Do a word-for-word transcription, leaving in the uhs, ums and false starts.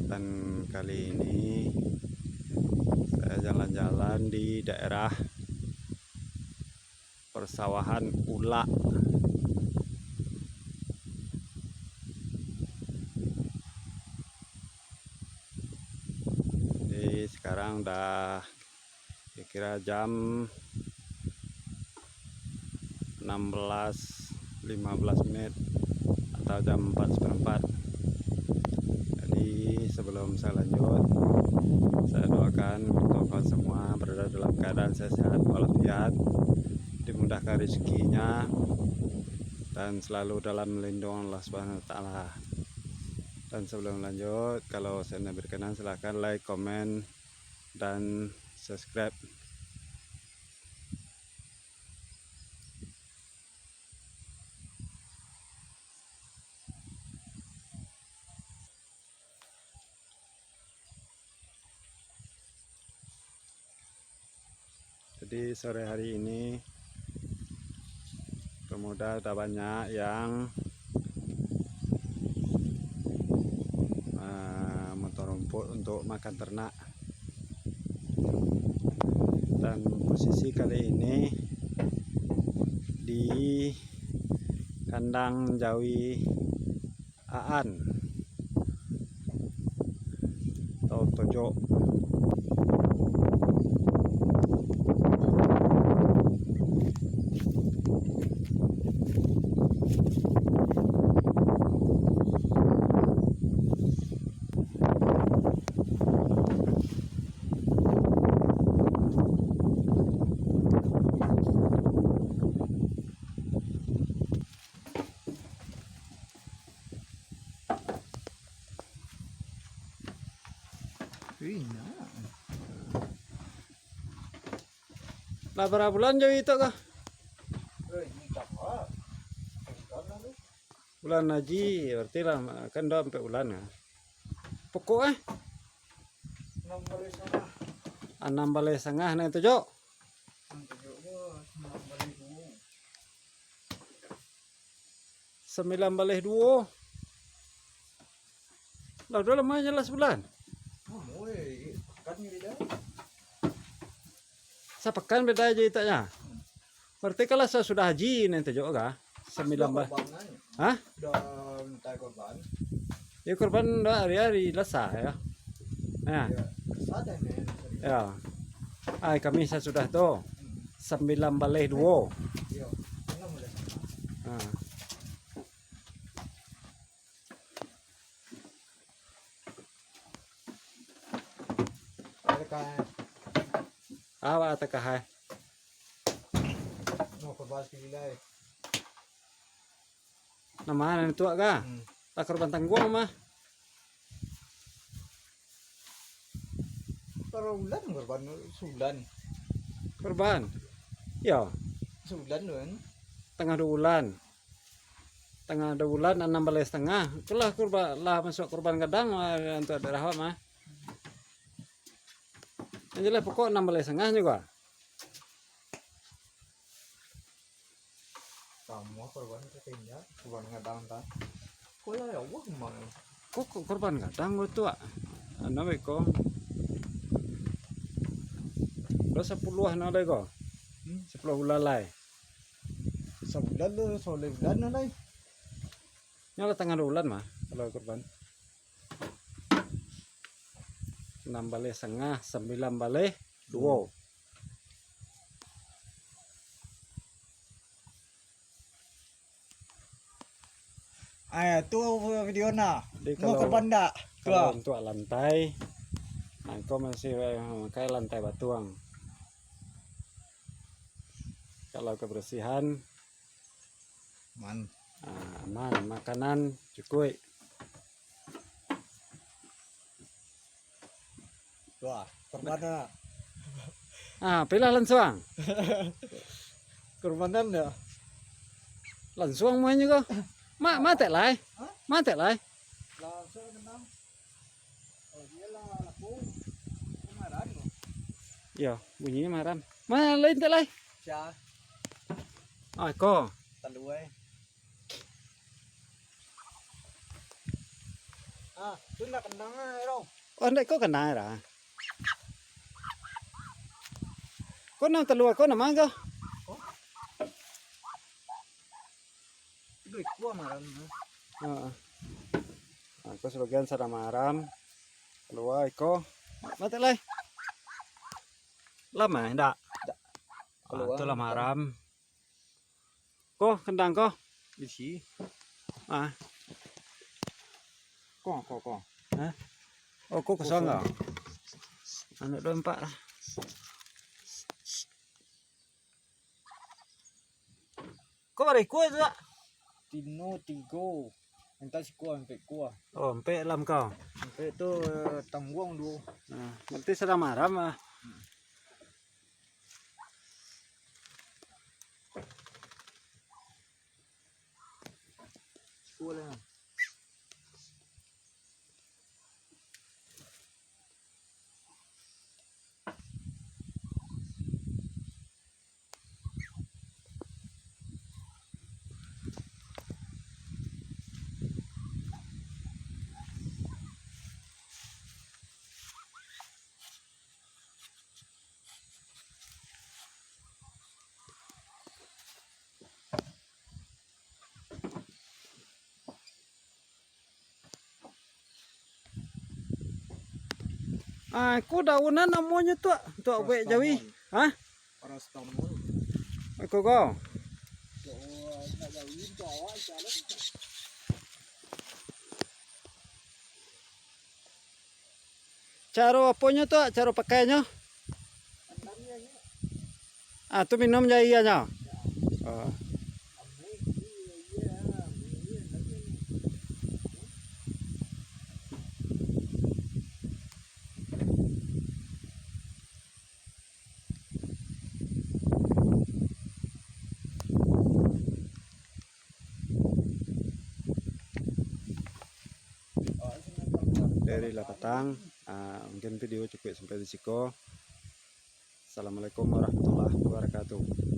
Dan kali ini saya jalan-jalan di daerah persawahan Ulak. Jadi sekarang udah kira-kira jam enam belas lima belas menit atau jam empat seperempat. Jadi sebelum saya lanjut, saya doakan untuk kawan semua berada dalam keadaan sehat-sehat walafiat, dimudahkan rezekinya, dan selalu dalam lindungan Allah Subhanahu Wa Taala. Dan sebelum lanjut, kalau saya berkenan, silahkan like, komen, dan subscribe. Jadi sore hari ini pemuda udah banyak yang, eh, motong rumput untuk makan ternak. Dan posisi kali ini di kandang jawi Aan atau tojok. Wih, nah. Lah bara bulan jo itu kah? Bulan haji, berarti lah kan dah ampek bulan ya. Pokok eh? Anam baleh sangah. Anam baleh sangah nah itu jo. Sambilan baleh duo. Lah, udah lama aja lah sebulan. Sapakan beda aja itaknya. Berarti kalau sudah haji nih tujuh kah? Sambilan baleh. Hah? Udah minta korban. Ya, korban udah hari-hari lasa ya. Nah. Ya, lasa dah nih. Ya. Ai, kami sasudah tu. Sambilan baleh duo. Iya. Nah. Awak takah ai. Nama nan tuak kah? Hmm. Lah korban tangguang mah. Bara bulan korban sulan. Korban. Yo. Sulan tu kan. Tangah duo bulan. Tangah duo bulan anam baleh satangah. Itulah korban, lah masuak korban gadang, ah, untuak daerah awak mah. Yang jelas pokok anam baleh satangah juo. Samo korban katinja, korban gadang ta. Kok lah ya Allah memang. Kok, kok korban gadang kok tu, ah? Anu beko. Lah sapuluah no lai ko. Hmm? Sapuluah bulan lai. Sabulan tu, sabulan bulan no lai. Nyo lah tangah duo bulan mah kalau korban. Anam baleh satangah, sambilan baleh duo. Ai, tu video nah. Jadi, mau kalau, korban ndak? Kalau untuak lantai, angko masih mamakai lantai batuang. Kalau kebersihan, aman. Ah, aman, makanan cukuik. Wah, korban dah. Ah, pilah lansuang. Korbanan dah. Lansuang main juga. Mak, matek lai. Hah? Matek lai. Langsung kenal. Kalau dia lah laku, kemaran loh. Iya, bunyinya maram. Mana lain tak lai? Sia. Ah, ko. Tandu ai. Ah, Tu ndak kendang ai, Rong. Oh, ndak ko kendang ai, Rong. Ko nan talua ko nan ma ko? Tigo ikua maram, ha. Heeh. Nah, ko sabagian sadang maram. Kalua iko. Mati lai. Lama ndak? Ndak. Ah, kalua tu lah maram. Ko, kendang ko. Isi. Ah. Ko, ko, ko. Hah? Oh, ko kosong. Kosong ko. Anu do empat lah. Ko bara ikua tu, Dak? Tino tigo. Entah sikua, ampek kua. Oh, ampek lam kau. Ampek tu, eh, tangguang duo. Nah, berarti sadang maram lah. Sikua lah. Ah, ko daunan namonyo tu, tu buek jawi. Hah? Paracetamol. Iko ko. Caro aponyo tu, caro pakainyo? Ah, tu minum ja ianyo. Oh. Dari lah patang, ah, mungkin video cukup sampai di siko. Assalamualaikum warahmatullahi wabarakatuh.